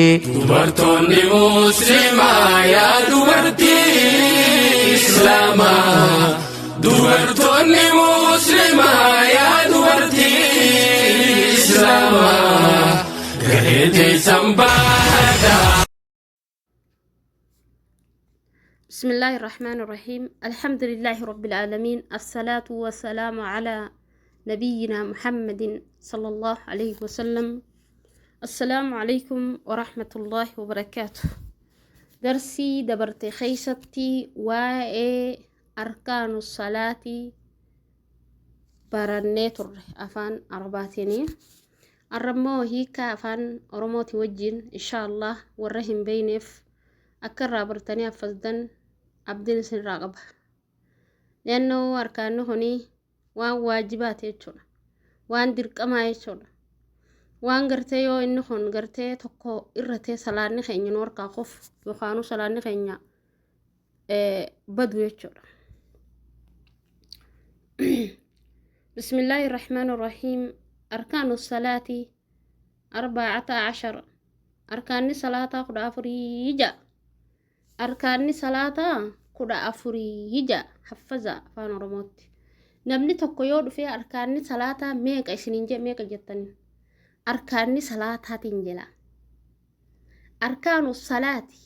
Dubartoonni Musliimaa yaa dubartii Islaamaa. Dubartoonni Musliimaa yaa dubartii Islaamaa. Gahee teessan baadhaa. بسم الله الرحمن الرحيم، الحمد لله رب العالمين، الصلاة والسلام على نبينا محمد صلى الله عليه وسلم. السلام عليكم ورحمة الله وبركاته. درسي دبرت خيستي واي أركان الصلاة barannee turre afaan Arabaatiin. Arra immoo hiika afaan Oromooti wajjin insha Allah warra hin beeyneef akka irraa bartanii haffazdan abdiin isinirraa qaba. Leannoo arkaanni kuni waan waajibaati jechuudha. Waan dirqamaa jechuudha. Waan gartee yoo inni kun gartee tokko irratee salaanni keenya nu harkaa kufu yookaanuu salaanni keenya badu jechuudha. Bismillaahi Rahmaani Rahiim. Arkaanu salaati 14. Arkaanni salaataa 14 ja'a. Arkaanni salaataa 14 ja'a. Haffaza afaan Oromootti. Namni tokko yoo dhufee arkaanni salaataa meeqa isiniin jedhe meeqa jettaniin? Arkaanni salaataatiin jedha. Arkaanu salaati.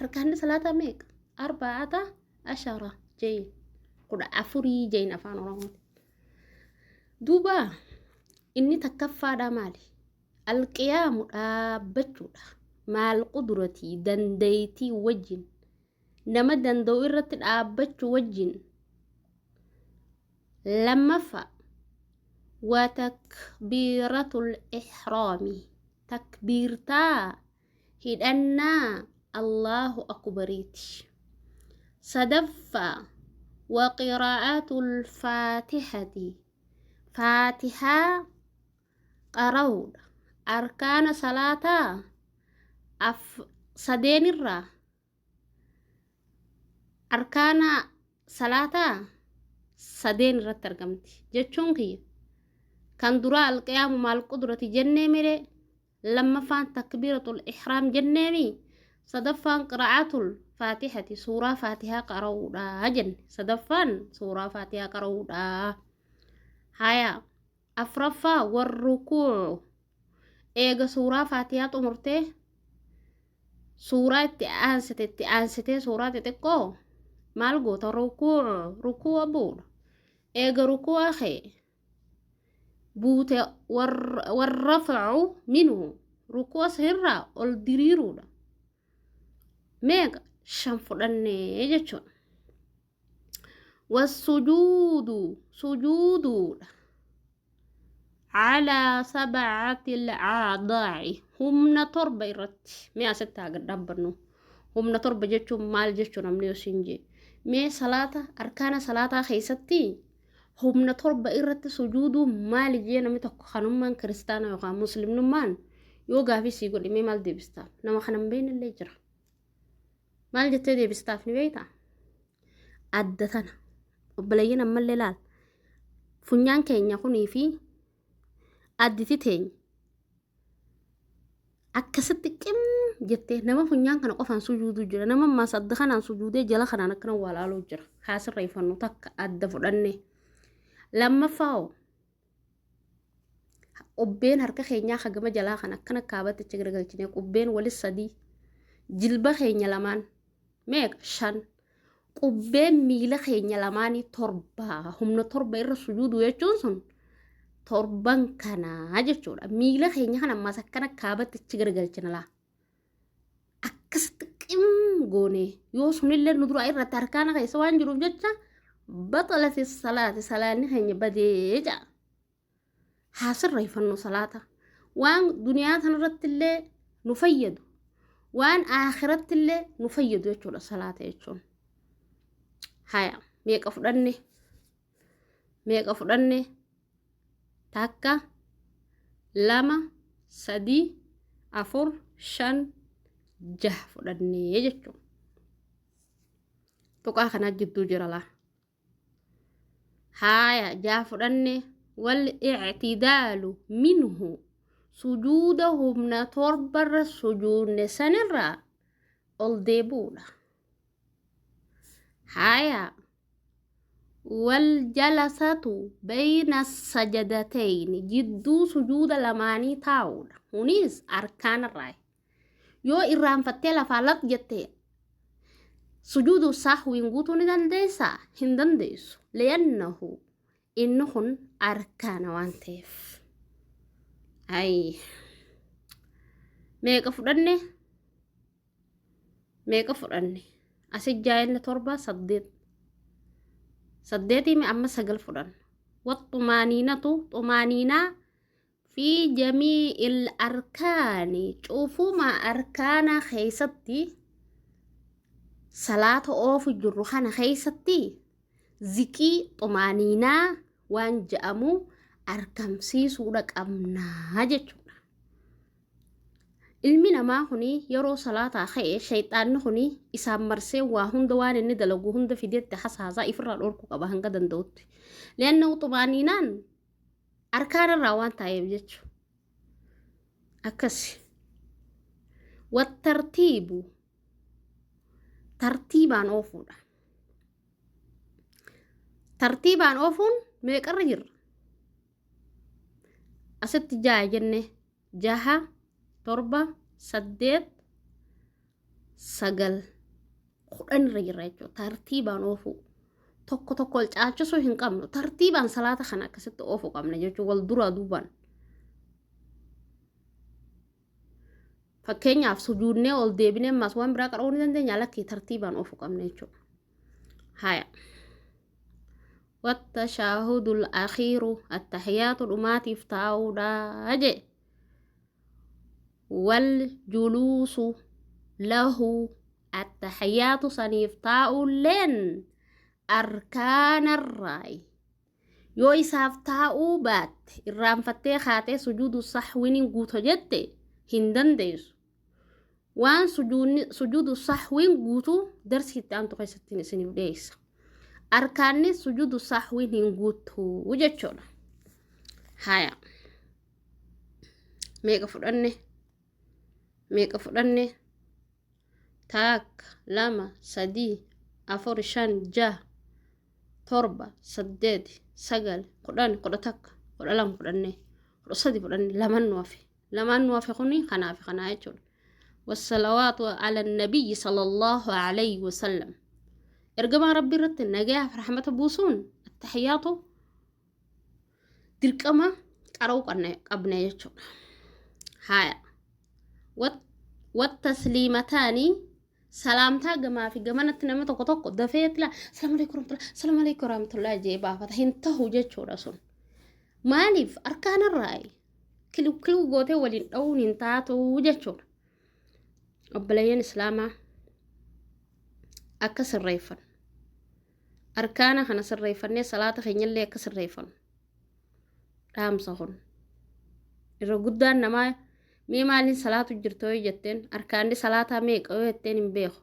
Arkaanni salaataa meeqa? 14 jein. 14 jein afaan Oromooti. Duuba inni takkaffaadhaa maali? Alqiyaamu dhaabbachuudha. Maal quduratii dandeeytii wajjin. Nama danda'u irratti dhaabbachuu wajjin. Lammaffaa wa takbiiratul ihraami. Takbiirtaa hidhannaa Allaahu akbariiti. Sadaffaa wa qiraa'atul faatihati. Faatihaa qara'uudha. Arkaana salaataa sadeenirraa arkaana salaataa sadeen irratti argamti jechuun kiyya kan duraa alqiyaamu maal qudrati jennee miree lammaffaan takbiiratul ihraam jenneemi sadaffaan qiraa'atul faatihati suuraa faatihaa qara'uudha jenne sadaffaan suuraa faatihaa qara'uudha. Haya, afraffaa warrukuucu eega suuraa faatihaa xumurtee suuraa itti aansite itti aansitee suuraa xixiqqoo maal goota? Rukuucu, rukuu'a bu'uudha. Eega rukuu'a kee buute warrafacu minhu, rukuu'a sanirraa ol diriiruudha. Meeqa? Shan fudhannee jechuudha. Wassujuudu, sujuuduudha. Calaa sab'ati al'aadaa'i, humna torba irratti. Mee asitti haa gad dhaabbannu. Humna torba jechuun maal jechuu namni yoo siin jee? Mee salaata arkaana salaataa keessatti humna torba irratti sujuuduu maali jee namni tokko kanummaan kiristaana yookaan muslimnummaan yoo gaafii sii godhe mee maal deebistaaf? Nama kana hin beekne illee jira. Maal jettee deebistaaf ni beektaa? Adda tana. Obboleeyyan ammallee laal. Funyaan keenya kunii fi additi teenya akkasitti qim jettee nama funyaan kana qofaan sujuuduu jira. Nama ammaas adda kanaan sujuudee jala kanaan akkana waa laaluu jira. Haa sirreeffannu takka adda fudhanne. Lammaffaa hoo qubbeen harka keenyaa hagama jalaa kan akkana kaabatti achi garagalchine qubbeen walis sadii jilba keenya lamaan meeqa? Shan. Qubbeen miila keenya lamaanii torba. Humna torba irra sujuudu jechuun sun torban kanaa jechuudha. Miila keenya kana ammaas akkana kaabatti achi garagalchina laa. Akkasitti qim goone yoo sunillee nu duraa irratti harkaana keessa waan jiruuf jecha baxalati salaati, salaanni keenya badee ja'a. Haa sirreeffannu salaata. Waan duniyaa tanarratti illee nu fayyadu, waan aakiratti illee nu fayyadu jechuudha salaata jechuun. Haya, meeqa fudhanne? Meeqa fudhanne? Takka, lama, sadii, afur, shan, jaha fudhannee jechuudha. Tuqaa kanaa jidduu jira laa. Haaya, jaha fudhanne. Wal i'tidaalu minhu, Sujuuda humna torbarra sujuudne sanirraa ol deebi'uudha. Haya. Wal jalasatu bayna sajadatayni jidduu sujuuda lamaanii taa'uudha. Kunis arkaanarraa. Yoo irraanfattee lafaa laq jette sujuudu sahwiin guutuu ni dandeessaa? Hin dandeessu. Li'annahu inni kun arkaana waan ta'eef. Ay. Meeqa fudhanne? Meeqa fudhanne? Asi jaa'inni torba saddeet. Saddeetii amma sagal fudhanna. Waxxumaaniinatu xumaaniinaa fi jamii'il arkaani cufuma arkaanaa keessatti salaata oofu jirru kana keessatti ziqii xumaaniinaa waan je'amu argamsiisuudha qabnaa jechuudha. Ilmi namaa kuni yeroo salaataa ka'e shayxaanni kuni isaan marsee waa hunda waan inni dalagu hunda fidetti hasaasaa ifirraa dhorkuu qaba hanga danda'utti. Li'annahu xumaaniinaan arkaan irraa waan taa'eef jechu. Akkasi. Wattartiibu tartiibaan oofuudha. Tartiibaan oofuun meeqarra jirra? Asitti ja'a jenne jaha, torba, saddeet, sagal, kudhan irra jirra jechuudha. Tartiibaan oofuu. Tokko tokko ol caalchisuu hin qabnu. Tartiibaan salaata kana akkasitti oofuu qabna jechuudha. Wal duraa duubaan. Fakkeenyaaf sujuudnee ol deebinee ammaas waan biraa qara'uu ni dandeenya lakkii tartiibaan oofuu qabna jechuudha. Haya. Wattashaahudul akhiiru attahiyaatu dhumaatiif taa'uudha jee. Wal juluusu lahu attahiyaatu saniif taa'uulleen arkaanarraayi. Yoo isaaf taa'uu baatte irraanfattee kaatee sujuudu sahwiniin guuto jette hin dandeessu. Waan sujuudu sahwiin guutuu darsii itti aantu keessatti isiniif dhiyeessa. Arkaanni sujuudu sahwiin hin guutuu jechuudha. Haya. Meeqa fudhanne? Meeqa fudhanne? Takka, lama, sadii, afur, shan, jaha, torba, saddeet, sagal, kudhan, 11, 12 fudhanne, 13 fudhanne, lamaan nu hafe. Lamaan nu hafe kuni kanaa fi kanaa jechuudha. Wassalawaatu ala nabiyyi sallallahu alayhi wasallam. Ergamaa Rabbii irratti nagayaa fi rahmata buusuun attahiyaatu dirqama qara'uu qabna jechuudha. Haaya. Wattasliimataani salaamtaa gamaa fi gamanatti nama tokko tokko dafee tila salaamu alaikum warahmatullahi salaamu alaikum warahmatullahi jee baafata hin tahu jechuudha sun. Maaliif arkaanarraa kiliw kiliw gootee waliin dha'uun hin taatu jechuudha. Obboleeyyan Islaamaa akka sirreeffan. Arkaana kana sirreeffannee salaata keenyallee akka sirreeffannu. Dhaamsa kun. Irra guddaan namaa mee maaliin salaatu jirta yoo jetteen arkaanni salaataa meeqa yoo jetteen hin beeku.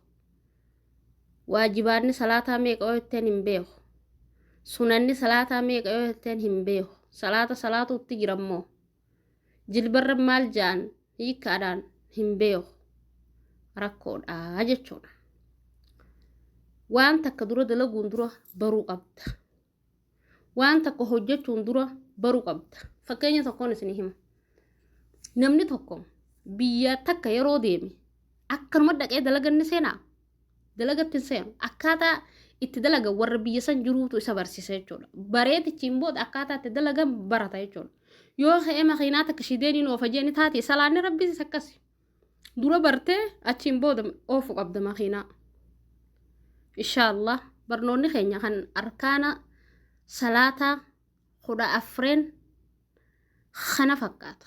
Waajibaanni salaataa meeqa yoo jetteen hin beeku. Sunanni salaataa meeqa yoo jetteen hin beeku. Salaata salaatuutti jirammoo. Jilbarra maal ja'an hiikkaadhaan hin beeku. Rakkoodha jechuudha. Waan takka dura dalaguun dura baruu qabda. Waan takka hojjechuun dura baruu qabda. Fakkeenya tokkoon isin hima. Namni tokko biyya takka yeroo deeme akkanuma dhaqee dalaganni seenaa? Dalagatti hin seenu. Akkaataa itti dalagan warra biyya san jiruutu isa barsiisa jechuudha. Bareetichiin booda akkaataa itti dalagan barata jechuudha. Yoo ka'ee makiinaa takka shideeniin oofa jeeni taate salaanni rabbiis akkasi. Dura bartee achiin booda oofu qabda makiinaa. Inshaallah barnoonni keenya kan arkaana salaataa 14 kana fakkaata.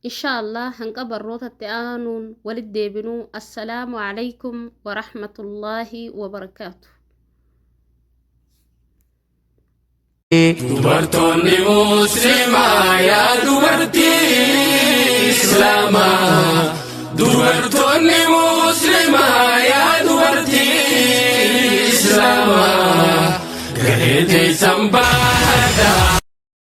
Inshaallah hanqa barnoota itti aanuun walitti deebinuu assalaamu alaikum warahmatullaahi wabarakaatu. Dubartoonni musliimaa yaa dubartii islaamaa. Dubartoonni musliimaa yaa dubartii islaamaa. Gahee teessan baadhaa.